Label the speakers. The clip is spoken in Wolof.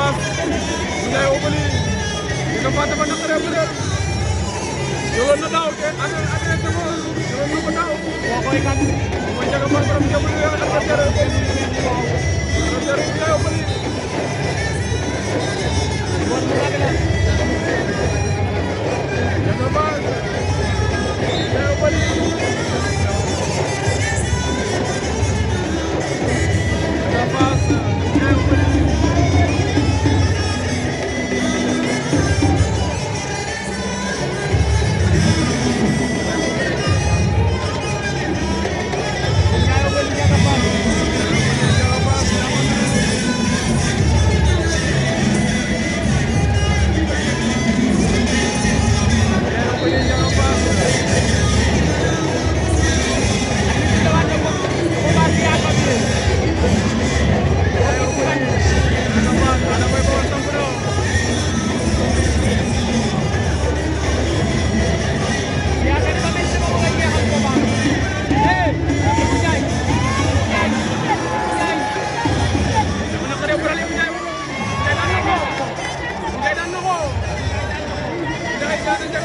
Speaker 1: Fass Ndiaye Obali dina fàtte ba naqaree bëre jëloon na daaw te adressé ko jëloon na ko daaw
Speaker 2: boo koy kat
Speaker 1: mooy Ndiaga Fass borom jëmul yoon adversaire Ndiaye Obali Ndiaga Fass Ndiaye Obali Ndiaga Fass Ndiaye Obali Ndiaye